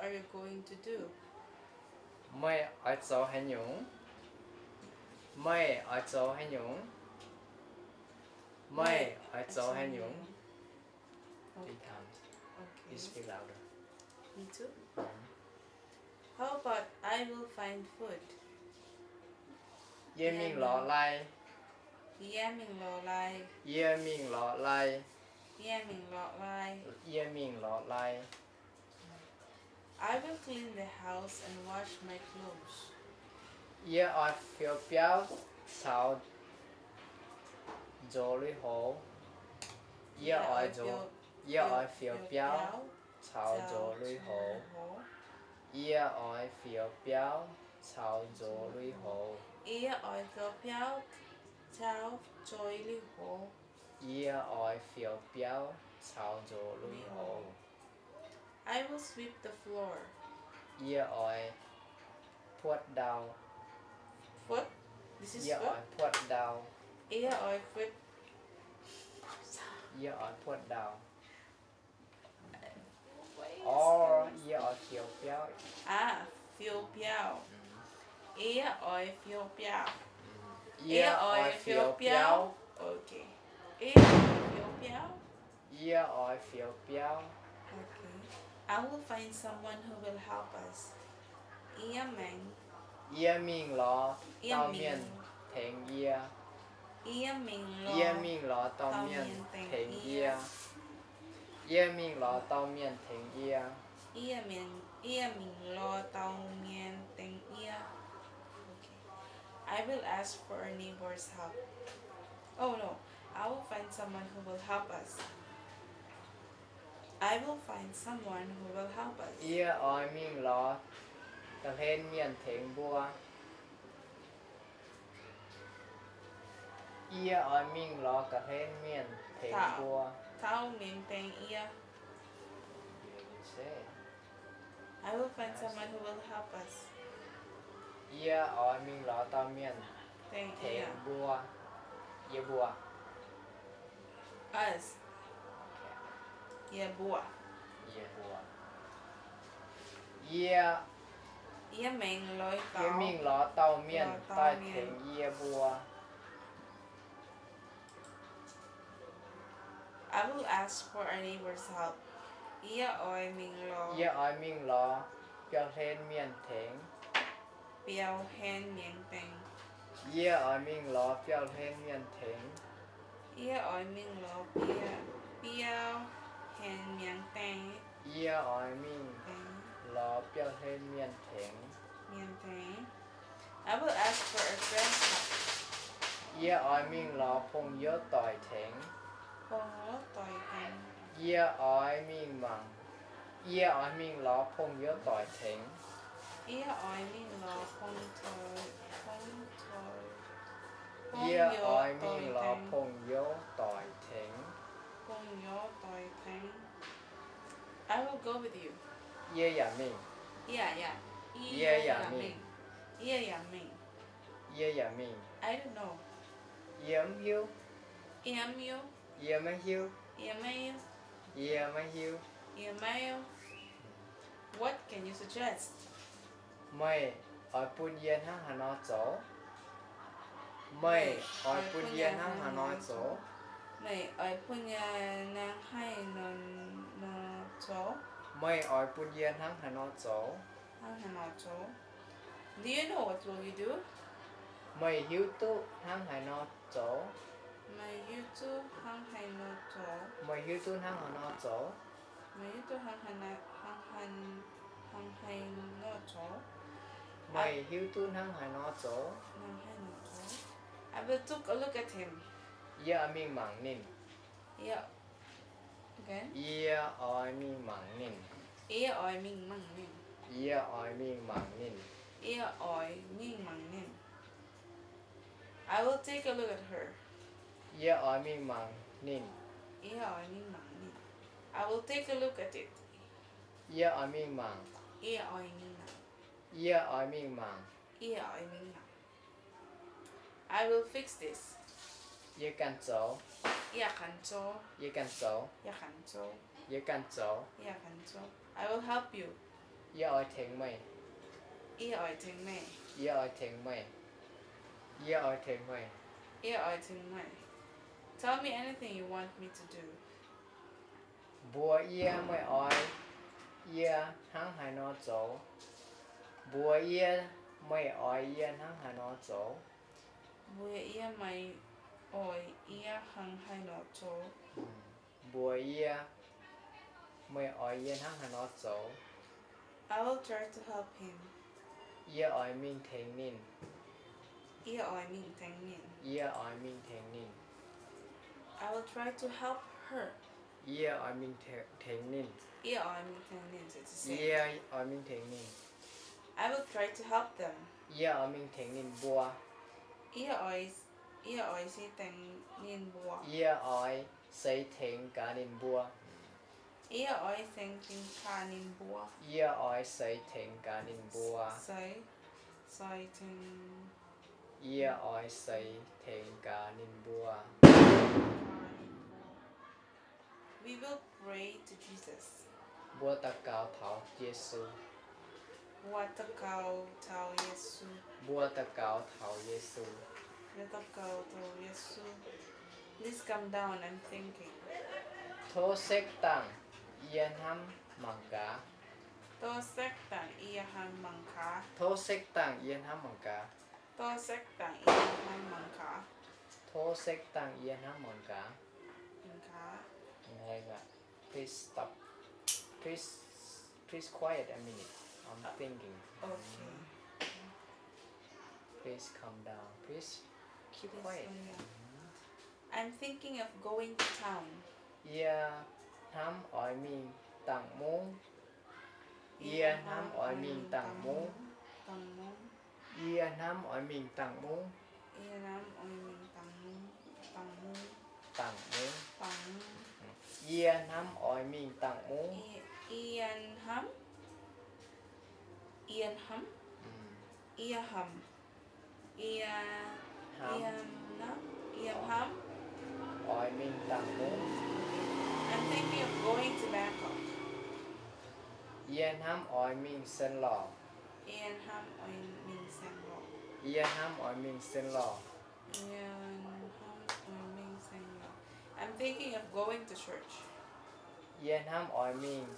are you going to do? Meih oix zoux haaix nyungc? Meih oix zoux haaix nyungc? Meih oix zoux haaix nyungc? Three times. Okay. You speak louder. Me too? Mm-hmm. How about I will find food? Yie mingh lorz lai. Yie mingh lorz lai. Yie mingh lorz lai. Yie mingh lorz lai. Yie mingh lorz lai. I will clean the house and wash my clothes. Yie oix fioux biauv caux nzox lui-houx. Yie oix nzox, yie oix fioux biauv caux nzox lui-houx. Yie oix fioux biauv caux nzox lui-houx. Yie oix fioux biauv caux nzox lui-houx. Yie oix fioux biauv caux nzox lui-houx. I will sweep the floor. Yie oix puotv ndau. Puotv? This is puotv? Yie oix puotv ndau. Yie oix puotv. Yie oix puotv ndau. Or yie oix fioux biauv. Ah, fioux biauv. Mm. Yie oix fioux biauv. Mm. Yie oix fioux biauv. Okay. Yie oix fioux biauv. Yie oix fioux biauv. Okay. I will find someone who will help us. Yie mingh. Yie mingh lorz dauh mienh tengx yie. Yie mingh lorz dauh mienh tengx yie. Yie mingh lorz dauh mienh tengx yie. Yie mingh, yie mingh lorz dauh mienh tengx yie. Okay. I will ask for a neighbor's help. Oh no, I will find someone who will help us. I will find someone who will help us. Yie oix mingh lorz ga'hlen mienh tengx mbuo. Yie oix mingh lorz ga'hlen mienh tengx mbuo. Taux mienh tengx yie. I will find someone who will help us. Yie oix mingh lorz dauh mienh tengx mbuo. Yie mbuo. Us. Yie mbuo. Yie mbuo. Yie, yie mingh lorz, yie mingh lorz dauh mienh daaih tengx yie mbuo. I will ask for a neighbor's help. Yie oix mingh lorz, yie oix mingh lorz biauv-hlen mienh tengx. Biauv-hlen mienh tengx. Yie oix mingh lorz biauv-hlen mienh tengx. Yie oix mingh lorz biauv-hlen mienh tengx. Yie oix mingh lorz biauv-hlen mienh tengx. Mienh tengx. I will ask for a friend's help. Yie oix mingh lorz pong-youv doic tengx. Pong-youv doic tengx. Yie oix mingh mangc, yie oix mingh lorz pong-youv doic tengx. Yie oix mingh lorz pong-youv, pong-youv, yie oix mingh lorz pong-youv doic tengx. Pong-youv doic tengx. I will go with you. Yie yaac mingh. Yie yaac, yie yaac mingh. Yie yaac mingh. Yie yaac mingh. I don't know. Yie mv hiuv. Yie mv hiuv. Yie maiv hiuv. Yie maiv hiuv. Yie maiv hiuv. Yie maiv hiuv. What can you suggest? Meih oix bun yie hnangv haaix nor zoux? Meih oix bun yie hnangv haaix nor zoux? Meih oix bun yie hnangv haaix nor, nor zoux? Meih oix bun yie hnangv haaix nor zoux? Hnangv haaix nor zoux? Do you know what will you do? Meih hiuv duqv hnangv haaix nor zoux? Meih hiuv duqv hnangv haaix nor zoux? Meih hiuv duqv hnangv haaix nor zoux? Meih hiuv duqv hnangv haaix nor, hnangv haaix, hnangv haaix nor zoux? Meih hiuv duqv hnangv haaix nor zoux? Hnangv haaix nor zoux? I will take a look at him. Yie oix mingh mangc ninh. Yie, again. Yie oix mingh mangc ninh. Yie oix mingh mangc ninh. Yie oix mingh mangc ninh. Yie oix mingh mangc ninh. I will take a look at her. Yie oix mingh mangc ninh. Yie oix mingh mangc ninh. I will take a look at it. Yie oix mingh mangc. Yie oix mingh mangc. Yie oix mingh mangc. Yie oix mingh mangc. I will fix this. Yie ganh zoux. Yie ganh zoux. Yie ganh zoux. Yie ganh zoux. Yie ganh zoux. Yie ganh zoux. I will help you. Yie oix tengx meih. Yie oix tengx meih. Yie oix tengx meih. Yie oix tengx meih. Yie oix tengx meih. Tell me anything you want me to do. Mbuox yie meih oix yie hnangv haaix nor zoux. Mbuox yie meih oix yie hnangv haaix nor zoux. Mbuox yie meih oix yie hnangv haaix nor zoux. Mbuox yie meih oix yie hnangv haaix nor zoux. I will try to help him. Yie oix mingh tengx ninh. Yie oix mingh tengx ninh. Yie oix mingh tengx ninh. I will try to help her. Yie oix mingh tengx ninh. Yie oix mingh tengx ninh. Yie oix mingh tengx ninh. I will try to help them. Yie oix mingh tengx ninh mbuo. Yie oix, yie oix seix tengx ninh mbuo. Yie oix seix tengx gaax ninh mbuo. Yie oix seix tengx gaax ninh mbuo. Yie oix seix tengx gaax ninh mbuo. Seix, seix tengx. Yie oix seix tengx gaax ninh mbuo. We will pray to Jesus. Mbuo daux gaux taux Yesu. Mbuo daux gaux taux Yesu. Mbuo daux gaux taux Yesu. Mbuo daux gaux taux Yesu. Please come down, I'm thinking. Tov sekv dangh, yie hnamv mangc gaax. Tov sekv dangh, yie hnamv mangc gaax. Tov sekv dangh, yie hnamv mangc gaax. Tov sekv dangh, yie hnamv mangc gaax. Tov sekv dangh, yie hnamv mangc gaax. Mangc gaax. Please stop. Please, please quiet a minute. I'm thinking. Okay. Please calm down. Please keep quiet. I'm thinking of going to town. Yie hnamv oix mingh dangh mungv. Yie hnamv oix mingh dangh mungv. Yie hnamv oix mingh dangh mungv. Dangh mungv. Yie hnamv oix mingh dangh mungv. Yie hnamv, yie hnamv, yie hnamv, yie hnamv, yie hnamv oix mingh dangh mungv. I'm thinking of going to Bangkok. Yie hnamv oix mingh Sien Lorh. Yie hnamv oix mingh Sien Lorh. Yie hnamv oix mingh Sien Lorh. Yie hnamv oix mingh Sien Lorh. I'm thinking of going to church. Yie hnamv oix mingh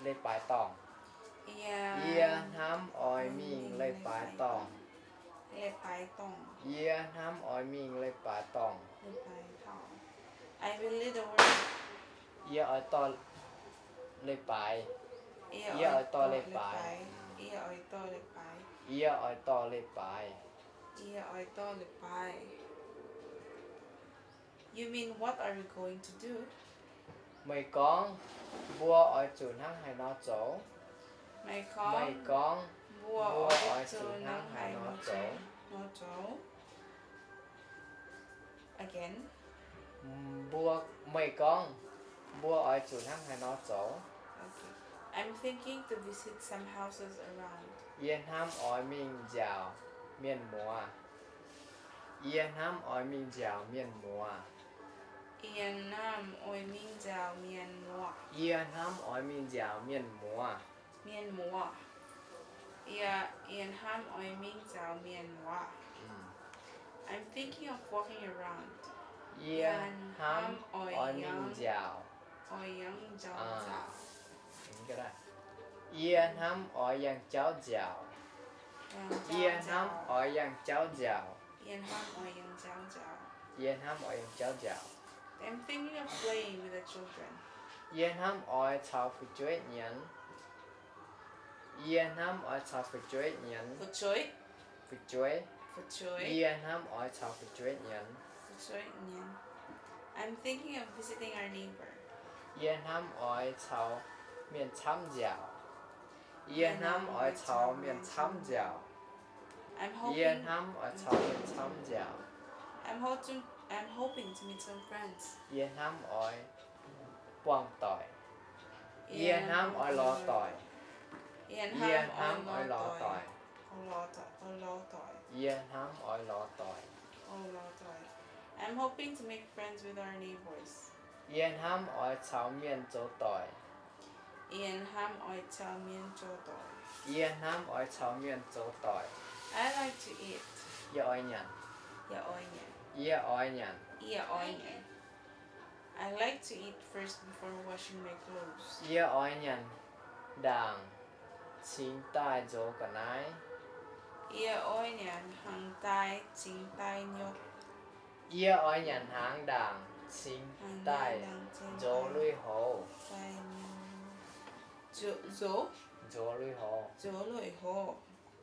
leiz-baaix dorngh. Yie hnamv oix mingh leiz-baaix dorngh. Leiz-baaix dorngh. Yie hnamv oix mingh leiz-baaix dorngh. Leiz-baaix dorngh. I will lead the worship. Yie oix dorh leiz-baaix. Yie oix dorh leiz-baaix. Yie oix dorh leiz-baaix. Yie oix dorh leiz-baaix. Yie oix dorh leiz-baaix. You mean what are we going to do? Meih gorngv mbuo oix zuqc hnangv haaix nor zoux? Meih gorngv mbuo oix zuqc hnangv haaix nor zoux? Again. Mbuo, meih gorngv mbuo oix zuqc hnangv haaix nor zoux? Okay. I'm thinking to visit some houses around. Yie hnamv oix mingh nziaauc mienh muoz. Yie hnamv oix mingh nziaauc mienh muoz. Yie hnamv oix mingh nziaauc mienh muoz. Yie hnamv oix mingh nziaauc mienh muoz. Mienh muoz. Yie, yie hnamv oix mingh nziaauc mienh muoz. I'm thinking of walking around. Yie hnamv oix mingh nziaauc. Oix yangh nziaauc nzaaux. Yie hnamv oix yangh jauv nziaauc. Yie hnamv oix yangh jauv nziaauc. Yie hnamv oix yangh jauv nziaauc. Yie hnamv oix yangh jauv nziaauc. I'm thinking of playing with the children. Yie hnamv oix caux fu'jueiv nyienz. Yie hnamv oix caux fu'jueiv nyienz. Fu'jueiv. Fu'jueiv. Fu'jueiv. Yie hnamv oix caux fu'jueiv nyienz. Fu'jueiv nyienz. I'm thinking of visiting our neighbor. Yie hnamv oix caux mienh camv nziaauc. Yie hnamv oix caux mienh camv nziaauc. Yie hnamv oix caux mienh camv nziaauc. I'm hoping, I'm hoping to meet some friends. Yie hnamv oix buangh doic. Yie hnamv oix lorz doic. Yie hnamv oix lorz doic. Yie hnamv oix lorz doic. I'm hoping to make friends with our neighbors. Yie hnamv oix caux mienh zoux doic. Yie hnamv oix caux mienh zoux doic. Yie hnamv oix caux mienh zoux doic. I like to eat. Yie oix nyanc. Yie oix nyanc. Yie oix nyanc. Yie oix nyanc. I like to eat first before washing my clothes. Yie oix nyanc ndaangc cingx daaih nzoux ga'naaiv. Yie oix nyanc hnaangx daaih cingx daaih nyuoqc. Yie oix nyanc hnaangx ndaangc cingx daaih nzoux lui-houx. Nzoux, nzoux lui-houx.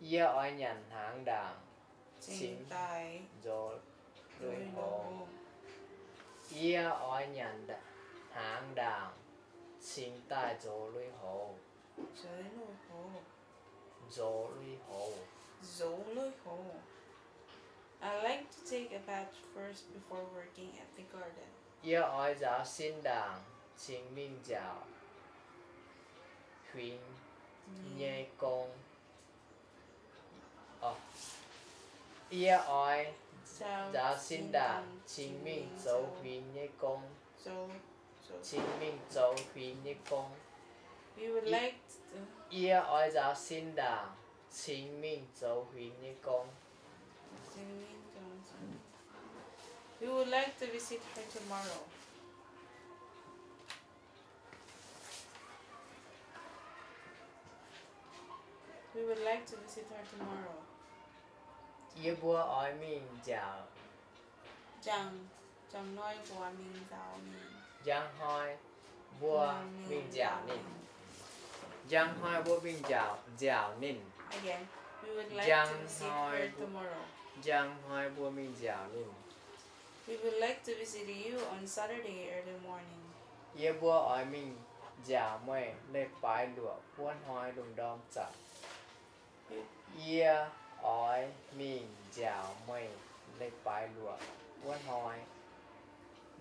Yie oix nyanc hnaangx ndaangc cingx daaih nzoux lui-houx. Yie oix nyanc hnaangx ndaangc cingx daaih nzoux lui-houx. Nzoux lui-houx. Nzoux lui-houx. I like to take a bath first before working at the garden. Yie oix nzaaux sin ndaangc cingx mingh nziaauc huingx nyei gong. Yie oix nzaaux sin ndaangc cingx mingh zoux huingx nyei gong. Cingx mingh zoux huingx nyei gong. Yie oix nzaaux sin ndaangc cingx mingh zoux huingx nyei gong. We would like to visit her tomorrow. We would like to visit her tomorrow. Yie mbuo oix mingh nziaauc. Njang, njang hnoi mbuo mingh nziaauc ninh. Njang hnoi mbuo mingh nziaauc ninh. Njang hnoi mbuo mingh nziaauc, nziaauc ninh. Again, we would like to visit her tomorrow. Njang hnoi mbuo mingh nziaauc ninh. We would like to visit you on Saturday early morning. Yie mbuo oix mingh nziaauc meih leiz-baaix luoqc wuov hnoi lungh ndorm zanc. Yie oix mingh nziaauc meih leiz-baaix luoqc wuov hnoi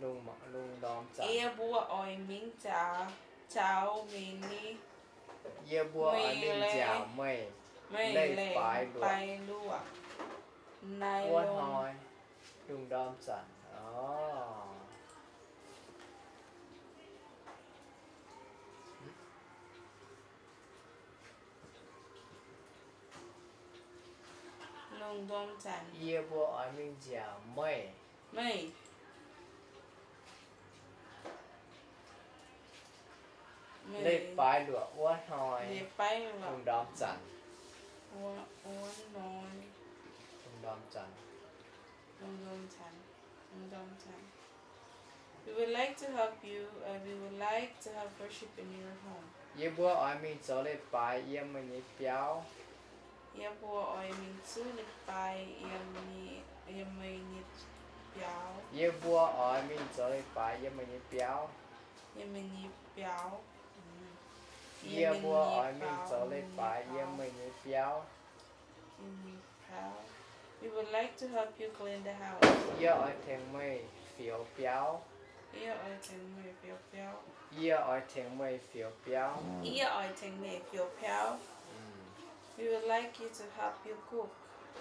lungh, lungh ndorm zanc. Yie mbuo oix mingh nziaauc, nziaauc meih ni. Yie mbuo oix mingh nziaauc meih, meih leiz-baaix luoqc wuov hnoi lungh ndorm zanc. Orv. Lungh ndorm zanc. Yie mbuo oix mingh nziaauc meih. Meih. Leiz-baaix luoqc wuov hnoi. Leiz-baaix luoqc. Lungh ndorm zanc. Wuov, wuov hnoi. Lungh ndorm zanc. Lungh ndorm zanc. Lungh ndorm zanc. We would like to help you, uh, we would like to help worship in your home. Yie mbuo oix mingh zoux leiz-baaix yiem meih nyei biauv. Yie mbuo oix mingh zuov leiz-baaix yiem, yiem meih nyei biauv. Yie mbuo oix mingh zoux leiz-baaix yiem meih nyei biauv. Yiem meih nyei biauv. Yie mbuo oix mingh zoux leiz-baaix yiem meih nyei biauv. We would like to help you clean the house. Yie oix tengx meih fioux biauv. Yie oix tengx meih fioux biauv. Yie oix tengx meih fioux biauv. Yie oix tengx meih fioux biauv. Mm. We would like you to help you cook.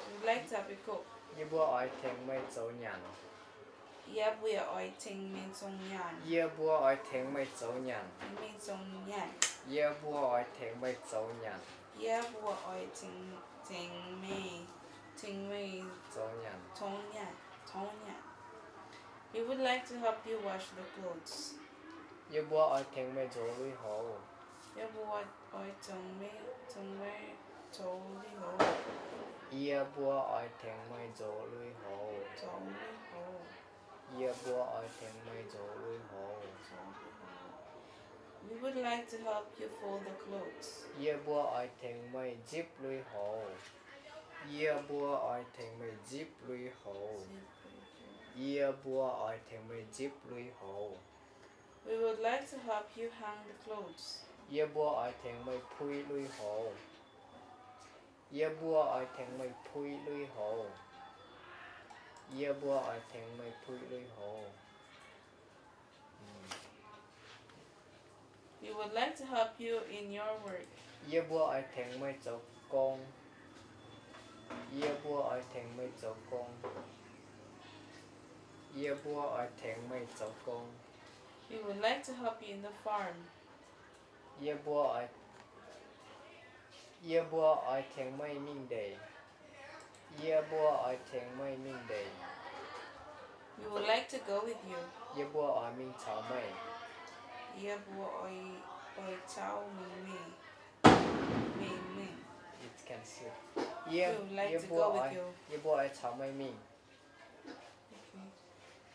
We would like to help you cook. Yie mbuo oix tengx meih zoux nyanc. Yie mbuo oix tengx meih zoux nyanc. Yie mbuo oix tengx meih zoux nyanc. Meih zoux nyanc. Yie mbuo oix tengx meih zoux nyanc. Yie mbuo oix tengx, tengx meih, tengx meih zoux nyanc. Zoux nyanc, zoux nyanc. We would like to help you wash the clothes. Yie mbuo oix tengx meih nzox lui-houx. Yie mbuo oix tengx meih, tengx meih zoux lui-houx. Yie mbuo oix tengx meih nzox lui-houx. Zoux lui-houx. Yie mbuo oix tengx meih nzox lui-houx. We would like to help you fold the clothes. Yie mbuo oix tengx meih nzipv lui-houx. Yie mbuo oix tengx meih nzipv lui-houx. Yie mbuo oix tengx meih nzipv lui-houx. We would like to help you hang the clothes. Yie mbuo oix tengx meih pui lui-houx. Yie mbuo oix tengx meih pui lui-houx. Yie mbuo oix tengx meih pui lui-houx. We would like to help you in your work. Yie mbuo oix tengx meih zoux gong. Yie mbuo oix tengx meih zoux gong. Yie mbuo oix tengx meih zoux gong. We would like to help you in the farm. Yie mbuo oix, yie mbuo oix tengx meih mingh ndeic. Yie mbuo oix tengx meih mingh ndeic. We would like to go with you. Yie mbuo oix mingh caux meih. Yie mbuo oix, oix caux meih mingh, mingh, mingh. It can sit. Yie, we would like to go with you. Yie mbuo oix caux meih mingh. Okay.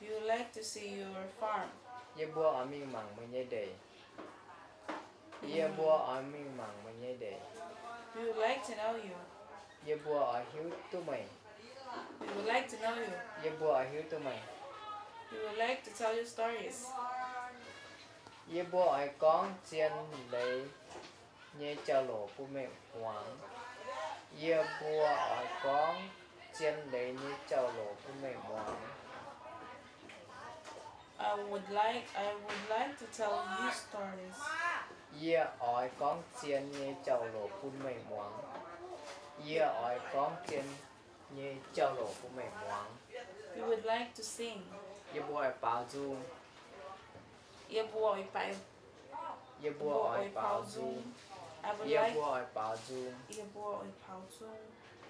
We would like to see your farm. Yie mbuo oix mingh mangc meih nyei ndeic. Yie mbuo oix mingh mangc meih nyei ndeic. We would like to know you. Yie mbuo oix hiuv duqv meih. We would like to know you. Yie mbuo oix hiuv duqv meih. We would like to tell you stories. Yie mbuo oix gorngv zien leiz nyei jauv-louc bun meih muangx. Yie mbuo oix gorngv zien leiz nyei jauv-louc bun meih muangx. I would like, I would like to tell you stories. Yie oix gorngv zien nyei jauv-louc bun meih muangx. Yie oix gorngv zien nyei jauv-louc bun meih muangx. We would like to sing. Yie mbuo oix baaux nzung. Yie mbuo oix baaux, yie mbuo oix baaux nzung. Yie mbuo oix baaux nzung. Yie mbuo oix baaux nzung.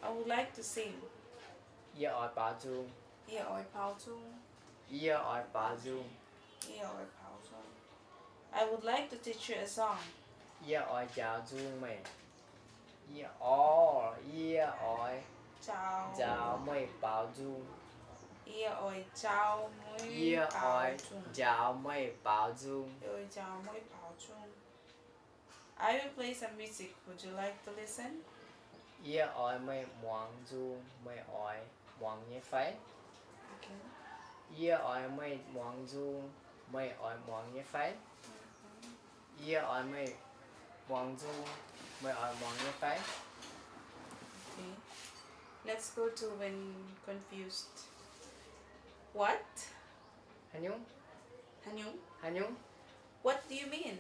I would like to sing. Yie oix baaux nzung. Yie oix baaux nzung. Yie oix baaux nzung. Yie oix baaux nzung. I would like to teach you a song. Yie oix njaaux nzung meih. Yie, orv, yie oix njaaux meih baaux nzung. Yie oix njaaux meih, yie oix njaaux meih baaux nzung. Yie oix njaaux meih baaux nzung. I will play some music. Would you like to listen? Yie oix meih muangx nzung, meih oix muangx nyei fai? Okay. Yie oix meih muangx nzung, meih oix muangx nyei fai? Yie oix meih muangx nzung, meih oix muangx nyei fai? Okay. Let's go to when confused. What? Haaix nyungc? Haaix nyungc? Haaix nyungc? What do you mean?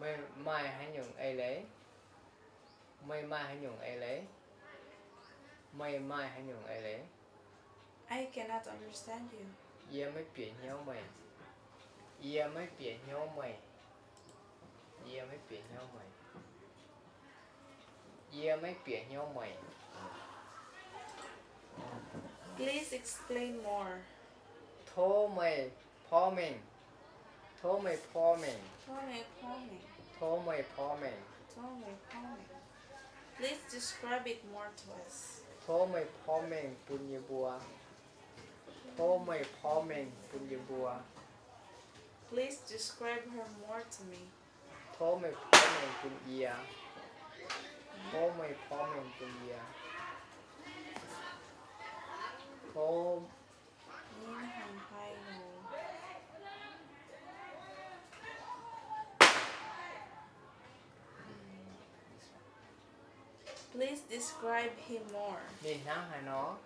Meih maaih haaix nyungc eix leiz? Meih maaih haaix nyungc eix leiz? Meih maaih haaix nyungc eix leiz? I cannot understand you. Yie maiv bieqc hnyouv meih. Yie maiv bieqc hnyouv meih. Yie maiv bieqc hnyouv meih. Yie maiv bieqc hnyouv meih. Please explain more. Tov meih porv mengh. Tov meih porv mengh. Tov meih porv mengh. Tov meih porv mengh. Tov meih porv mengh. Please describe it more to us. Tov meih porv mengh bun yie mbuo. Tov meih porv mengh bun yie mbuo. Please describe her more to me. Tov meih porv mengh bun yie. Tov meih porv mengh bun yie. Tov. Please describe him more. Ninh hnangv haaix nor?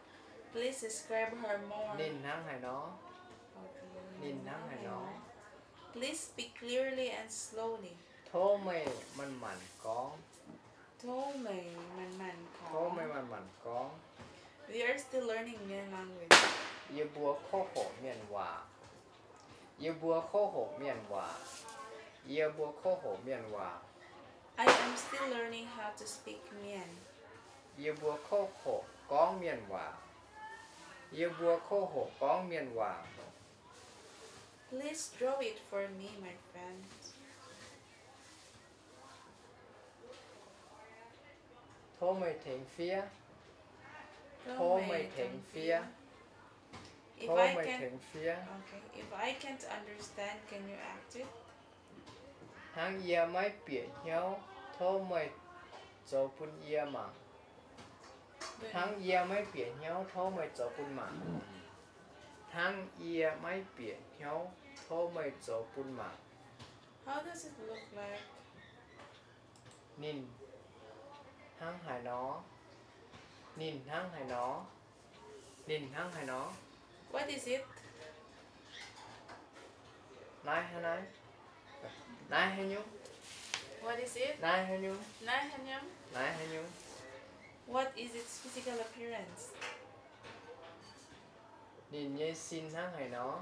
Please describe her more. Ninh hnangv haaix nor? Ninh hnangv haaix nor? Please speak clearly and slowly. Tov meih manc-manc gorngv. Tov meih manc-manc gorngv. Tov meih manc-manc gorngv. We are still learning Mien language. Yie mbuo kouv hoqc mienh waac. Yie mbuo kouv hoqc mienh waac. Yie mbuo kouv hoqc mienh waac. I am still learning how to speak Mien. Yie mbuo kouv hoqc gorngv mienh waac. Yie mbuo kouv hoqc gorngv mienh waac. Please draw it for me, my friend. Tov meih tengx fiev. Tov meih tengx fiev. Tov meih tengx fiev. Okay. If I can't understand, can you act it? Hnangv yie maiv bieqc hnyouv, tov meih zoux bun yie mangc. Hnangv yie maiv bieqc hnyouv, tov meih zoux bun mangc. Hnangv yie maiv bieqc hnyouv, tov meih zoux bun mangc. How does it look like? Ninh hnangv haaix nor? Ninh hnangv haaix nor? Ninh hnangv haaix nor? What is it? Naaiv hnangv naaiv. Naaiv haaix nyungc? What is it? Naaiv haaix nyungc? Naaiv haaix nyungc? Naaiv haaix nyungc? What is its physical appearance? Ninh nyei sin hnangv haaix nor?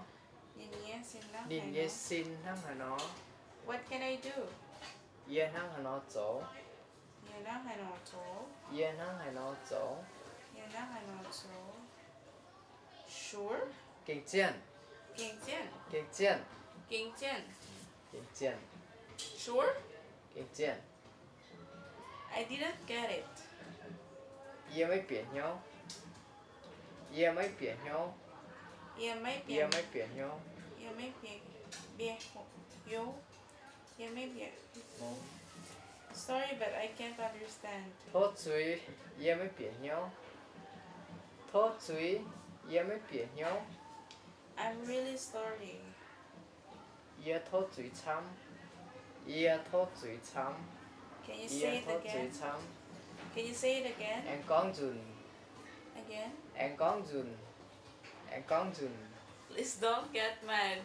Ninh nyei sin hnangv haaix nor? Ninh nyei sin hnangv haaix nor? What can I do? Yie hnangv haaix nor zoux? Yie hnangv haaix nor zoux? Yie hnangv haaix nor zoux? Yie hnangv haaix nor zoux? Sure. Gengh zienh. Gengh zienh. Gengh zienh. Gengh zienh. Gengh zienh. Sure. Gengh zienh. I didn't get it. Yie maiv bieqc hnyouv. Yie maiv bieqc hnyouv. Yie maiv bieqc, yie maiv bieqc hnyouv. Yie maiv bieqc, bieqc hnyouv. Yie maiv bieqc. Sorry, but I can't understand. Tov zuiz, yie maiv bieqc hnyouv. Tov zuiz, yie maiv bieqc hnyouv. I'm really sorry. Yie tov zuiz camv. Yie tov zuiz camv. Can you say it again? Yie tov zuiz camv. Can you say it again? Aengx gorngv nzunc. Again? Aengx gorngv nzunc. Aengx gorngv nzunc. Please don't get mad.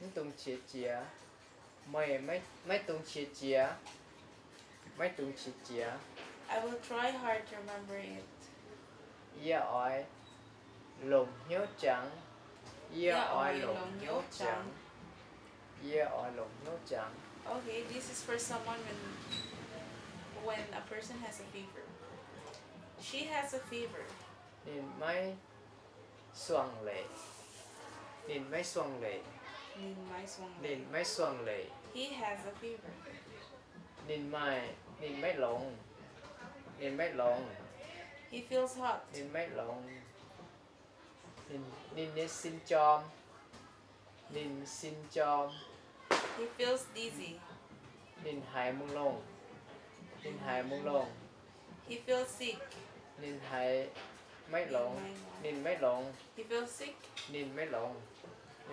Maiv dungx qiex jiez. Meih maiv, maiv dungx qiex jiez. Maiv dungx qiex jiez. I will try hard to remember it. Yie oix longc hnyouv jangx. Yie oix longc hnyouv jangx. Yie oix longc hnyouv jangx. Okay, this is for someone when, when a person has a fever. She has a fever. Ninh maiv suangx leic. Ninh maiv suangx leic. Ninh maiv suangx leic. Ninh maiv suangx leic. He has a fever. Ninh maaih, ninh maiv longx. Ninh maiv longx. He feels hot. Ninh maiv longx. Ninh, ninh nyei sin jorm. Ninh sin jorm. He feels dizzy. Ninh haiz mungh longh. Ninh haiz mungh longh. He feels sick. Ninh haiz maiv longx. Ninh maiv longx. He feels sick. Ninh maiv longx.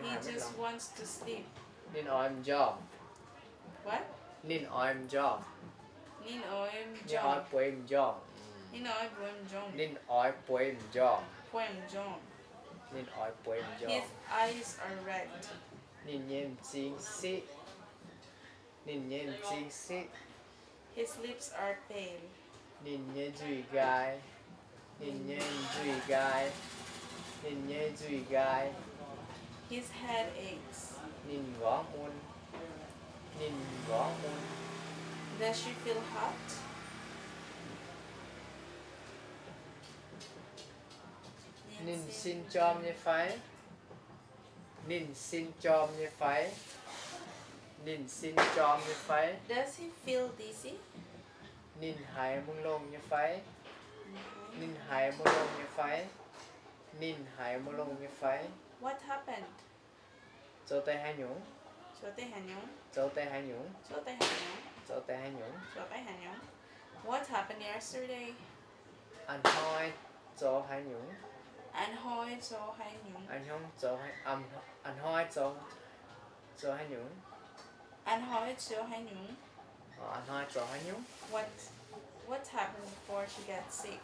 He just wants to sleep. Ninh oix m'njormh. What? Ninh oix m'njormh. Ninh oix m'njormh. Ninh oix bueix m'njormh. Ninh oix bueix m'njormh. Ninh oix bueix m'njormh. Bueix m'njormh. Ninh oix bueix m'njormh. His eyes are red. Ninh nyei m'zing siqv. Ninh nyei m'zing siqv. His lips are pale. Ninh nyei nzuih nqaai. Ninh nyei nzuih nqaai. Ninh nyei nzuih nqaai. His head aches. Ninh nqorngv mun. Ninh nqorngv mun. Does she feel hot? Ninh sin jorm nyei fai? Ninh sin jorm nyei fai? Ninh sin jorm nyei fai? Does he feel dizzy? Ninh haiz mungh longh nyei fai? Ninh haiz mungh longh nyei fai? Ninh haiz mungh longh nyei fai? What happened? Zoux deix haaix nyungc? Zoux deix haaix nyungc? Zoux deix haaix nyungc? Zoux deix haaix nyungc? Zoux deix haaix nyungc? Zoux deix haaix nyungc? What happened yesterday? A'hnoi zoux haaix nyungc? A'hnoi zoux haaix nyungc? A'hnoi zoux haaix, a'hnoi zoux, zoux haaix nyungc? A'hnoi zoux haaix nyungc? A'hnoi zoux haaix nyungc? What, what happened before she got sick?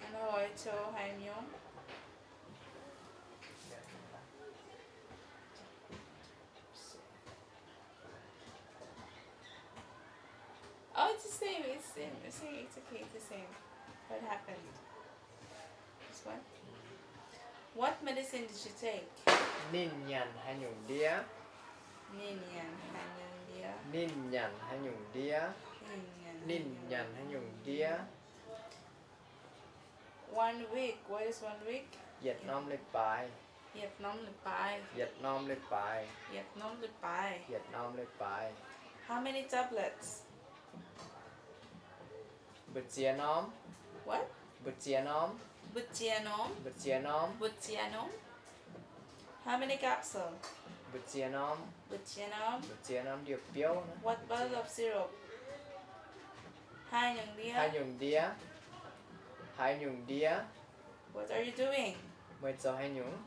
A'hnoi zoux haaix nyungc? Oh, it's the same. It's the same. It's the same. It's okay. It's the same. What happened? This one? What medicine did she take? Ninh nyanc haaix nyungc ndie? Ninh nyanc haaix nyungc ndie? Ninh nyanc haaix nyungc ndie? Ninh nyanc haaix nyungc ndie? One week. What is one week? Yietc norm leiz-baaix. Yietc norm leiz-baaix. Yietc norm leiz-baaix. Yietc norm leiz-baaix. Yietc norm leiz-baaix. How many tablets? Mbu'ziex norm. What? Mbu'ziex norm. Mbu'ziex norm. Mbu'ziex norm. Mbu'ziex norm. How many capsule? Mbu'ziex norm. Mbu'ziex norm. Mbu'ziex norm ndie-biouv. What bottle of syrup? Haaix nyungc ndie? Haaix nyungc ndie? Haaix nyungc ndie? What are you doing? Meih zoux haaix nyungc?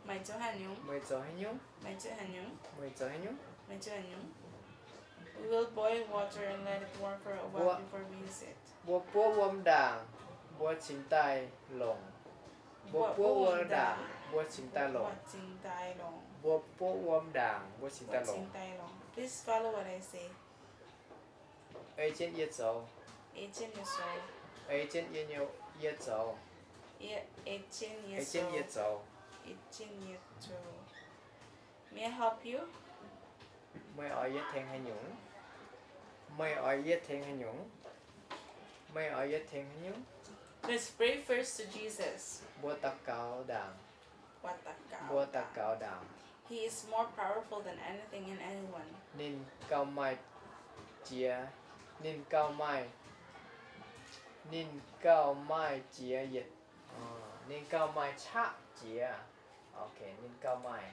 Meih zoux haaix nyungc? Meih zoux haaix nyungc? Meih zoux haaix nyungc? Meih zoux haaix nyungc? Meih zoux haaix nyungc? We will boil water and let it warm for a while before we use it. Mbuo buov wuom ndaangc, mbuo cingx daaih longc. Mbuo buov wuom ndaangc, mbuo cingx daaih longc. Mbuo buov wuom ndaangc, mbuo cingx daaih longc. Please follow what I say. Ei jienv yie zoux. Ei jienv yie zoux. Ei jienv yie zoux. Ei jienv yie zoux. May I help you? Meih oix yie tengx haaix nyungc? Meih oix yie tengx haaix nyungc? Meih oix yie tengx haaix nyungc? Let's pray first to Jesus. Mbuo daux gaux ndaangc. Mbuo daux gaux ndaangc. He is more powerful than anything and anyone. Ninh gauh maaih jiex, ninh gauh maaih, ninh gauh maaih jiex yietc, ninh gauh maaih qaqv jiex. Ok, ninh gauh maaih,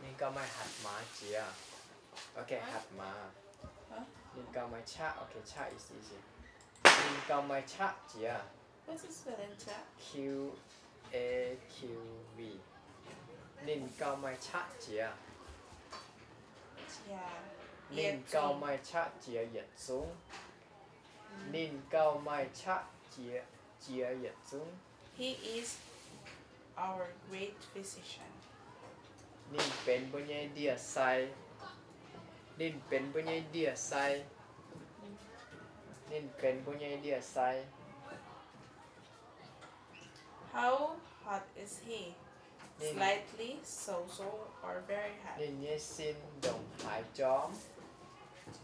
ninh gauh maaih hatc maaz jiex. Ok, hatc maaz. Ninh gauh maaih qaqv, ok, qaqv is easy. Ninh gauh maaih qaqv jiex. Q A Q V. Ninh gauh maaih qaqv jiex. Ninh gauh maaih qaqv jiex yietc zungv. Ninh gauh maaih qaqv jiex, jiex yietc zungv. He is our great physician. Ninh benx mbuo nyei ndie-sai. Ninh benx mbuo nyei ndie-sai. Ninh benx mbuo nyei ndie-sai. How hot is he? Slightly, so-so, or very hot? Ninh nyei sin ndongc haaix jorm?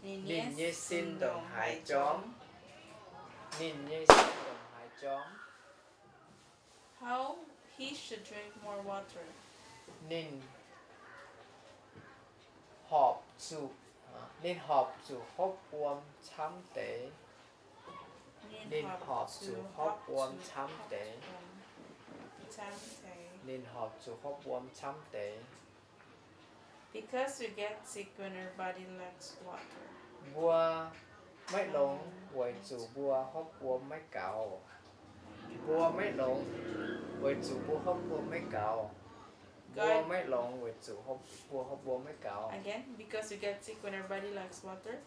Ninh nyei sin ndongc haaix jorm? Ninh nyei sin ndongc haaix jorm? How he should drink more water? Ninh horpc zuqc, ninh horpc zuqc hopv wuom camv deix. Ninh horpc zuqc hopv wuom camv deix. Ninh horpc zuqc hopv wuom camv deix. Because we get sick when our body lacks water. Mbuo maiv longx weic zuqc mbuo hopv wuom maiv gaux. Mbuo maiv longx weic zuqc mbuo hopv wuom maiv gaux. Mbuo maiv longx weic zuqc hopv, mbuo hopv wuom maiv gaux. Again, because we get sick when our body lacks water.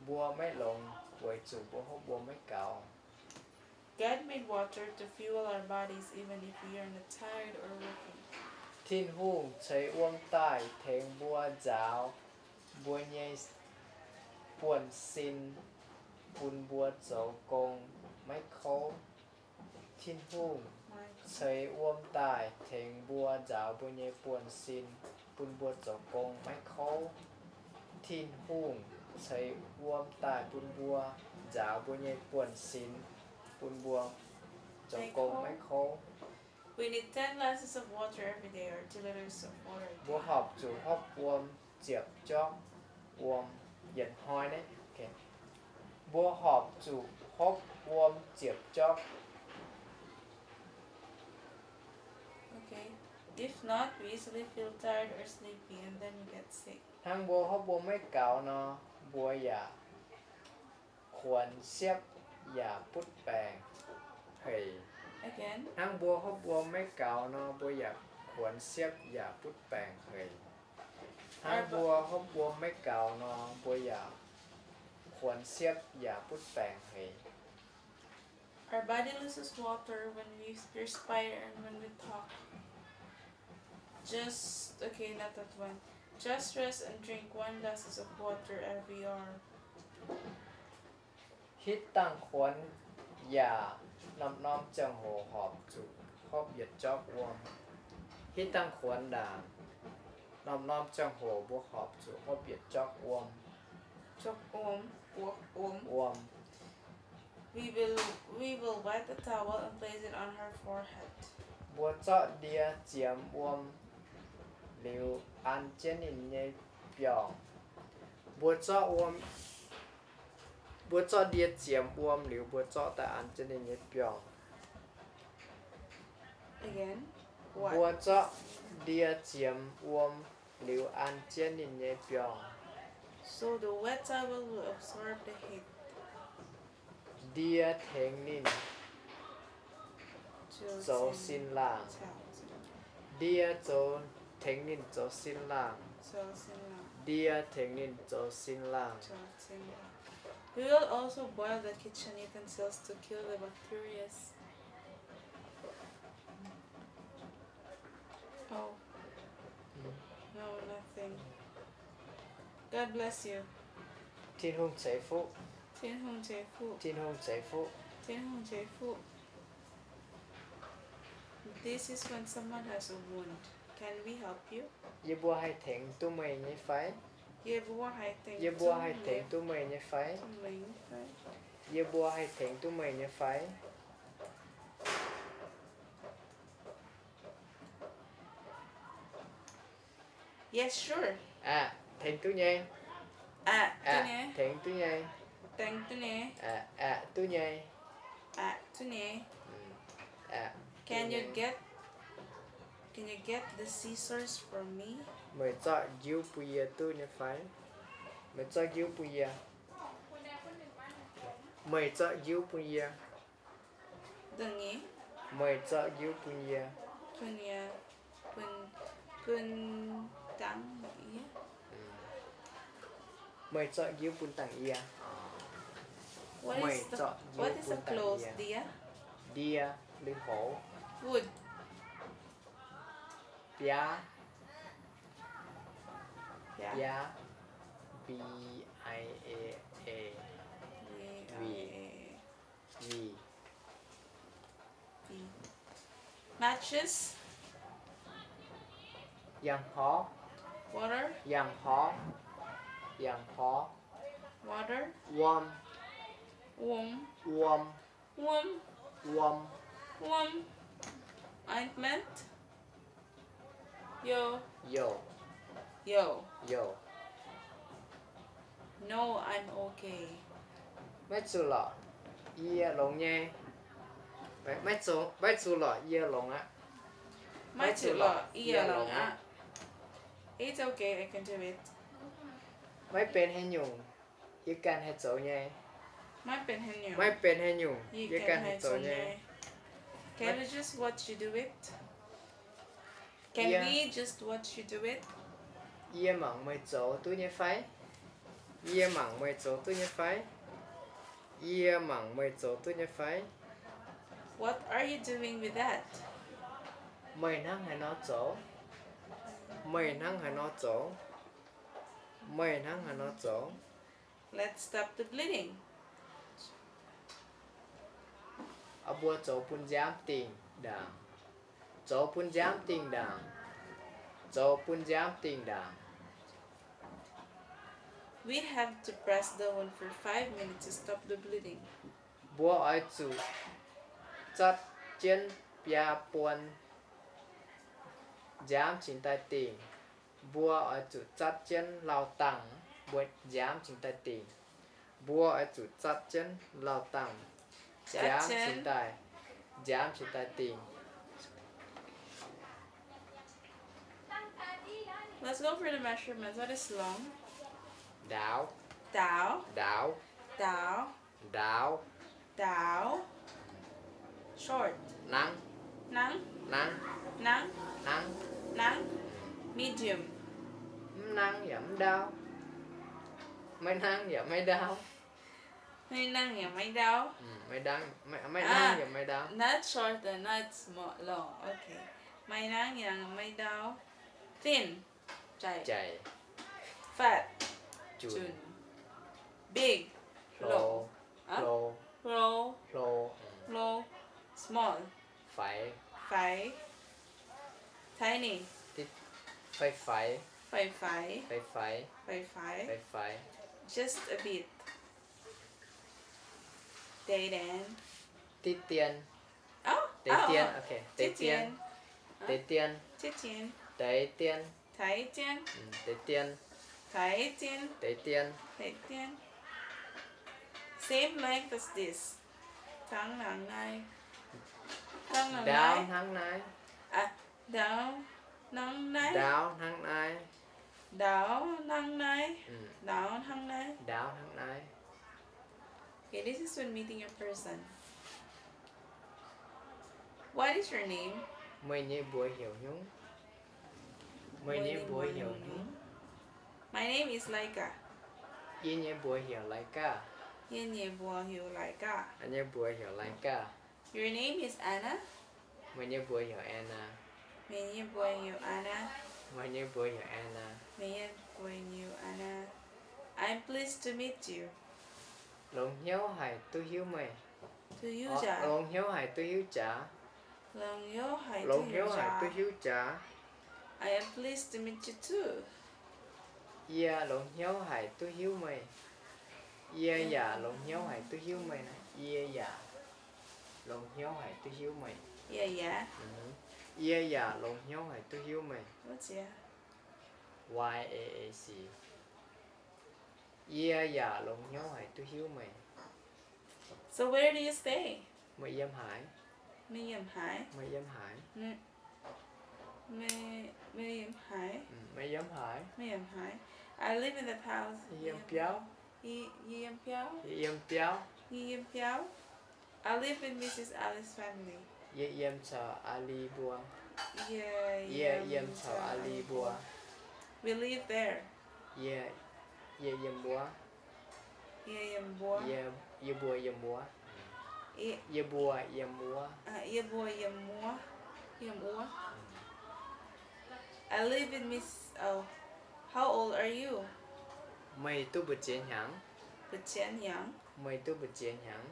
Mbuo maiv longx weic zuqc mbuo hopv wuom maiv gaux. God made water to fuel our bodies even if we are not tired or working. Tin-Hungh ceix wuom daaih tengx mbuo nzaaux mbuo nyei buonv-sin, bun mbuo zoux gong maiv kouv. Tin-Hungh ceix wuom daaih tengx mbuo nzaaux mbuo nyei buonv-sin, bun mbuo zoux gong maiv kouv. Tin-Hungh ceix wuom daaih bun mbuo nzaaux mbuo nyei buonv-sin, bun mbuo zoux gong maiv kouv. We need ten glasses of water every day, or two liters of water a day. Mbuo horpc zuqc hopv wuom ziepc jorqv wuom yietc hnoi naaiv. Mbuo horpc zuqc hopv wuom ziepc jorqv. Okay. If not, we easily feel tired or sleepy, and then we get sick. Hnangv mbuo hopv wuom maiv gaux nor, mbuo yaac kuonx siepv yaac butv baengc hec. Hnangv mbuo hopv wuom maiv gaux nor, mbuo yaac kuonx siepv yaac butv baengc hec. Hnangv mbuo hopv wuom maiv gaux nor, mbuo yaac kuonx siepv yaac butv baengc hec. Our body loses water when we perspire and when we talk. Just, okay, not that one. Just rest and drink one glasses of water every hour. Hitv dangh kuonx yaac norm-norm ziangh hoc horpc zuqc hopv yietc jorqv wuom. Hitv dangh kuonx ndaangc, norm-norm ziangh hoc mbuo horpc zuqc hopv yietc jorqv wuom. Wuom. We will, we will wipe the towel and place it on her forehead. Mbuo zorqv ndie ziemx wuom liuz an jienv ninh nyei biorngh. Mbuo zorqv wuom, mbuo zorqv ndie ziemx wuom liuz, mbuo zorqv daaih an jienv ninh nyei biorngh. Mbuo zorqv ndie ziemx wuom liuz an jienv ninh nyei biorngh. So the wet towel will absorb the heat. Ndie tengx ninh zoux sin laangh. Ndie zoux, tengx ninh zoux sin laangh. Ndie tengx ninh zoux sin laangh. We will also boil the kitchen utensils to kill the bacteria. Oh. No, nothing. God bless you. Tin-Hungh ceix fuqv. Tin-Hungh ceix fuqv. Tin-Hungh ceix fuqv. Tin-Hungh ceix fuqv. This is when someone has a wound. Can we help you? Yie mbuo haih tengx duqv meih nyei fai? Yie mbuo haih tengx duqv meih nyei fai? Yie mbuo haih tengx duqv meih nyei fai? Yes, sure. Aqc, tengx duqv nyei. Aqc, tengx duqv nyei. Tengx duqv nyei. Aqc, aqc duqv nyei. Aqc duqv nyei. Aqc. Can you get, can you get the scissors for me? Meih zorqv njiuv bun yie duqv nyei fai? Meih zorqv njiuv bun yie. Meih zorqv njiuv bun yie. Da'nyeic. Meih zorqv njiuv bun yie. Bun yie. Bun, bun dangv yie. Meih zorqv njiuv bun dangv yie. Meih zorqv njiuv bun dangv yie. Ndie, lui-houx. Wood. Biaa. Biaa. B i a a. Bie. Matches. Yangh horv. Water. Yangh horv. Yangh horv. Water. Wuom. Wuom. Wuom. Wuom. Wuom. Wuom. Ointment. Youh. Youh. Youh. Youh. No, I'm okay. Maiv zuqc lorqc, yie longx nyei. Maiv zuqc, maiv zuqc lorqc, yie longx aqv. Maiv zuqc lorqc, yie longx aqv. It's okay, I can do it. Maiv benx haaix nyungc, yie ganh haih zoux nyei. Maiv benx haaix nyungc, yie ganh haih zoux nyei. Can we just watch you do it? Can we just watch you do it? Yie mangc meih zoux duqv nyei fai? Yie mangc meih zoux duqv nyei fai? Yie mangc meih zoux duqv nyei fai? What are you doing with that? Meih hnangv haaix nor zoux? Meih hnangv haaix nor zoux? Meih hnangv haaix nor zoux? Let's stop the bleeding. Mbuo zoux bun nziaamv dingh ndaangc. Zoux bun nziaamv dingh ndaangc. Zoux bun nziaamv dingh ndaangc. We have to press the wound for five minutes to stop the bleeding. Mbuo oix zuqc zatv jienv biaa buon nziaamv cingx daaih dingh. Mbuo oix zuqc zatv jienv lauh dangh, mbuo nziaamv cingx daaih dingh. Mbuo oix zuqc zatv jienv lauh dangh, nziaamv cingx daaih, nziaamv cingx daaih dingh. Let's go for the measurements. What is long? Ndaauv. Ndaauv. Ndaauv. Ndaauv. Ndaauv. Ndaauv. Short. Nangv. Nangv. Nangv. Nangv. Nangv. Nangv. Medium. Mv nangv yaac mv ndaauv. Maiv nangv yaac maiv ndaauv. Maiv nangv yaac maiv ndaauv. Maiv nangv, maiv, maiv nangv yaac maiv ndaauv. Not short and not small, long. Okay. Maiv nangv yaac maiv ndaauv. Thin. Jaic. Jaic. Fat. Junh. Junh. Big. Hlo. Hlo. Hlo. Hlo. Hlo. Hlo. Small. Faix. Faix. Tiny. Faix faix. Faix faix. Faix faix. Faix faix. Faix faix. Just a bit. Deix dien. Ditv dien. Deix dien. Okay. Deix dien. Deix dien. Deix dien. Deix dien. Deix dien. Deix dien. Same length as this. Dangx nangv naaiv. Ndaauv hnangv naaiv. Ndaauv hnangv naaiv. Ndaauv hnangv naaiv. Ndaauv hnangv naaiv. Ndaauv hnangv naaiv. Ndaauv hnangv naaiv. Okay, this is when meeting a person. What is your name? Meih nyei mbuox heuc nyungc? Meih nyei mbuox heuc nyungc? My name is Laika. Yie nyei mbuox heuc Laika. Yie nyei mbuox heuc Laika. Yie nyei mbuox heuc Laika. Your name is Anna. Meih nyei mbuox heuc Anna. Meih nyei mbuox heuc Anna. Meih nyei mbuox heuc Anna. Meih nyei mbuox heuc Anna. I'm pleased to meet you. Longx hnyouv haic duqv hiuv meih. Longx hnyouv haic duqv hiuv jaax. Longx hnyouv haic duqv hiuv jaax. I am pleased to meet you too. Yie longx hnyouv haic duqv hiuv meih. Yie yaac longx hnyouv haic duqv hiuv meih. Yie yaac longx hnyouv haic duqv hiuv meih. Yie yaac. Yie yaac longx hnyouv haic duqv hiuv meih. What's yaac? Y A A C. Yie yaac longx hnyouv haic duqv hiuv meih. So where do you stay? Meih yiem haaix? Meih yiem haaix? Meih yiem haaix? Meih, meih, meih yiem haaix? Mm, meih yiem haaix? Meih yiem haaix? I live in the house. Yie yiem biauv. Yie, yie yiem biauv. Yie yiem biauv. Yie yiem biauv. I live with Missus Ali's family. Yie yiem caux Aa Li mbuo. Yie, yie yiem caux Aa Li mbuo. We live there. Yie, yie yiem wuov. Yie yiem wuov. Yie, yie mbuo yiem wuov. Yie, yie mbuo yiem wuov. Ah, yie mbuo yiem wuov. Yiem wuov. I live with Miss, oh, how old are you? Meih duqv mbu'ziex hnyangx? Mbu'ziex hnyangx. Meih duqv mbu'ziex hnyangx?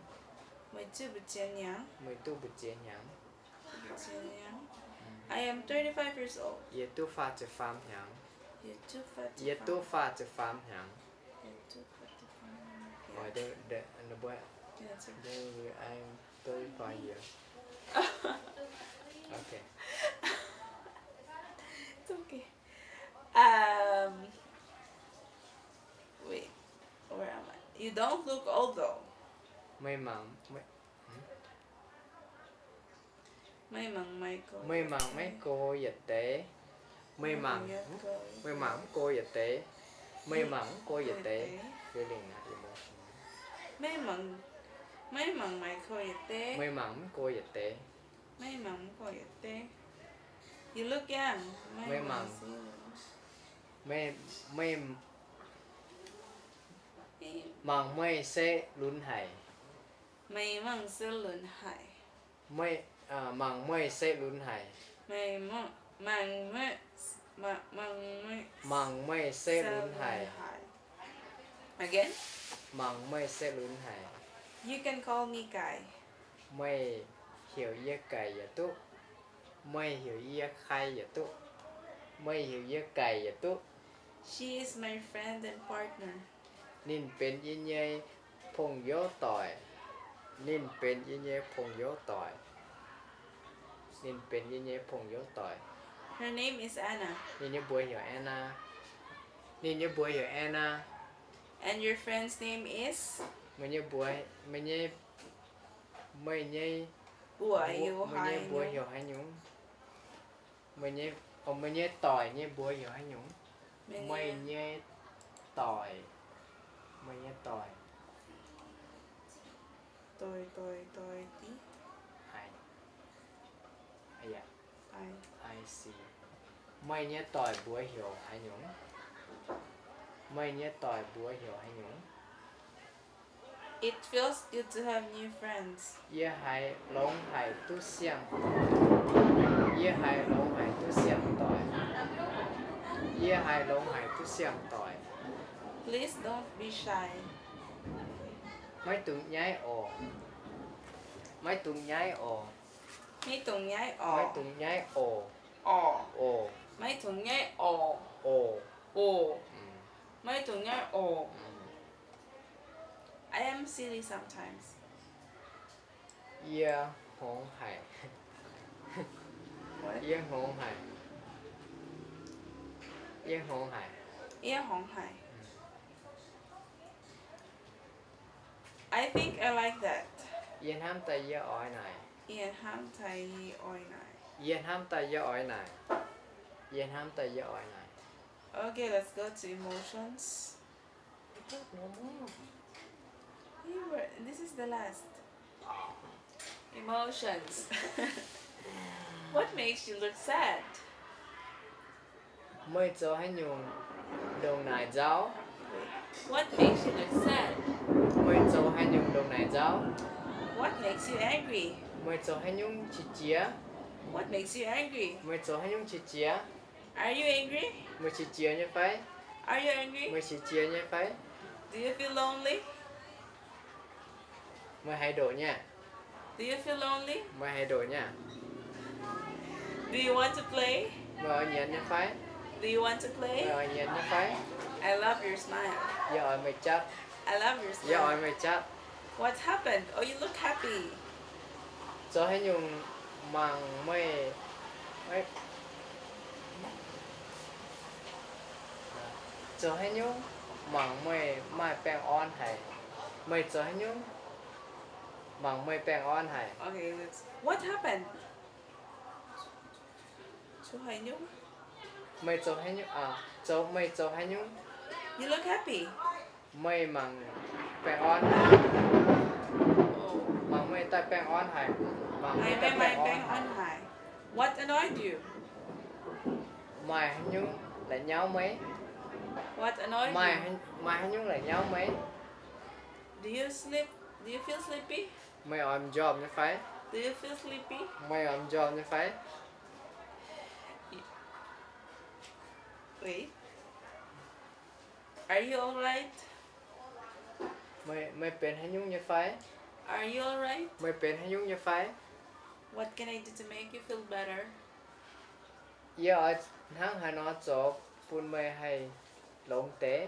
Meih duqv mbu'ziex hnyangx? Meih duqv mbu'ziex hnyangx? Mbu'ziex hnyangx. Mm. I am thirty-five years old. Yie duqv faah ziepc faam hnyangx. Yie duqv faah ziepc faam. Yie duqv faah ziepc faam hnyangx. Yie duqv faah ziepc faam hnyangx. Oh, yeah. Then, then, and the boy, yeah, it's okay. Then we, I'm thirty-five years. Okay. It's okay. Um, wait, where am I? You don't look old though. Meih mangc, meih, hmm? Meih mangc maiv go, meih mangc maiv go yietc deix. Meih mangc, meih mangc mv go yietc deix. Meih mangc mv go yietc deix. Feeling ah, emotion. Meih mangc, meih mangc maiv go yietc deix. Meih mangc mv go yietc deix. Meih mangc mv go yietc deix. You look young. Meih mangc, meih, meih mangc meih se lunx haic. Meih mangc se lunx haic. Meih, uh, mangc meih se lunx haic. Meih mangc, mangc meih, mangc, mangc meih, mangc meih se lunx haic. Again? Mangc meih se lunx haic. You can call me Kai. Meih heuc yie Gaic yaac duqv. Meih heuc yie Kai yaac duqv. Meih heuc yie Gaic yaac duqv. She is my friend and partner. Ninh benx yie nyei pong-youz doic. Ninh benx yie nyei pong-youz doic. Ninh benx yie nyei pong-youz doic. Her name is Anna. Ninh nyei mbuox heuc Anna. Ninh nyei mbuox heuc Anna. And your friend's name is? Meih nyei mbuox, meih nyei, meih nyei, mbuox, meih nyei mbuox heuc haaix nyungc? Meih nyei, oh, meih nyei doic nyei mbuox heuc haaix nyungc? Meih nyei doic. Meih nyei doic. Doic, doic, doic, di. Haiz. Aa, I see. Meih nyei doic mbuox heuc haaix nyungc? Meih nyei doic mbuox heuc haaix nyungc? It feels good to have new friends. Yie haiz longx haic duqv siang-doic. Yie haiz longx haic duqv siang-doic. Yie haiz longx haic duqv siang-doic. Please don't be shy. Maiv dungx nyaiv oc. Maiv dungx nyaiv oc. Maiv dungx nyaiv oc. Maiv dungx nyaiv oc. Oc. Oc. Maiv dungx nyaiv oc. Oc. Oc. Mm. Maiv dungx nyaiv oc. Mm. I am silly sometimes. Yie hngongx haic. What? Yie hngongx haic. Yie hngongx haic. Yie hngongx haic. Mm. I think I like that. Yie hnamv daaih yie oix naaic. Yie hnamv daaih yie oix naaic. Yie hnamv daaih yie oix naaic. Yie hnamv daaih yie oix naaic. Okay, let's go to emotions. Hey, we're, this is the last. Emotions. What makes you look sad? Meih zoux haaix nyungc ndongc naaic nzauh? What makes you look sad? Meih zoux haaix nyungc ndongc naaic nzauh? What makes you angry? Meih zoux haaix nyungc qiex jiez? What makes you angry? Meih zoux haaix nyungc qiex jiez? Are you angry? Meih qiex jiez nyei fai? Are you angry? Meih qiex jiez nyei fai? Do you feel lonely? Meih haiz ndoqc nyei? Do you feel lonely? Meih haiz ndoqc nyei? Do you want to play? Meih oix nyienz nyei fai? Do you want to play? Meih oix nyienz nyei fai? I love your smile. Yie oix meih jatv. I love your smile. Yie oix meih jatv. What happened? Oh, you look happy. Zoux haaix nyungc mangc meih, zoux haaix nyungc mangc meih maaih baengh orn haic? Meih zoux haaix nyungc mangc meih baengh orn haic? Okay, let's. What happened? Zoux haaix nyungc? Meih zoux haaix nyungc? Aa, zoux, meih zoux haaix nyungc? You look happy. Meih mangc baengh orn haic. Oh. Mangc meih daaih baengh orn haic. Mangc meih daaih baengh orn haic. What annoyed you? Maaih haaix nyungc la'nyauv meih? What annoyed you? Maaih, maaih haaix nyungc la'nyauv meih? Do you sleep? Do you feel sleepy? Meih oix m'njormh nyei fai? Do you feel sleepy? Meih oix m'njormh nyei fai? Wait. Are you all right? Meih, meih benx haaix nyungc nyei fai? Are you all right? Meih benx haaix nyungc nyei fai? What can I do to make you feel better? Yie oix hnangv haaix nor zoux bun meih haih longx deix?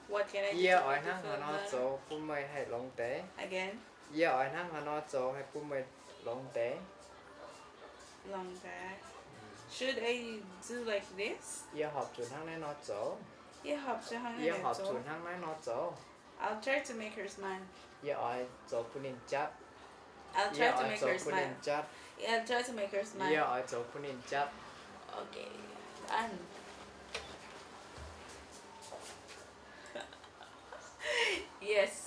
What can I do to make you feel better? Yie oix hnangv haaix nor zoux bun meih haih longx deix? Again. Yie oix hnangv haaix nor zoux haih bun meih longx deix? Longx deix. Should I do like this? Yie horpc zuqc hnangv naaiv nor zoux? Yie horpc zuqc hnangv naaiv nor zoux? Yie horpc zuqc hnangv naaiv nor zoux? I'll try to make her smile. Yie oix zoux bun ninh jatv. I'll try to make her smile. Yie oix zoux bun ninh jatv. I'll try to make her smile. Yie oix zoux bun ninh jatv. Okay, done. Yes.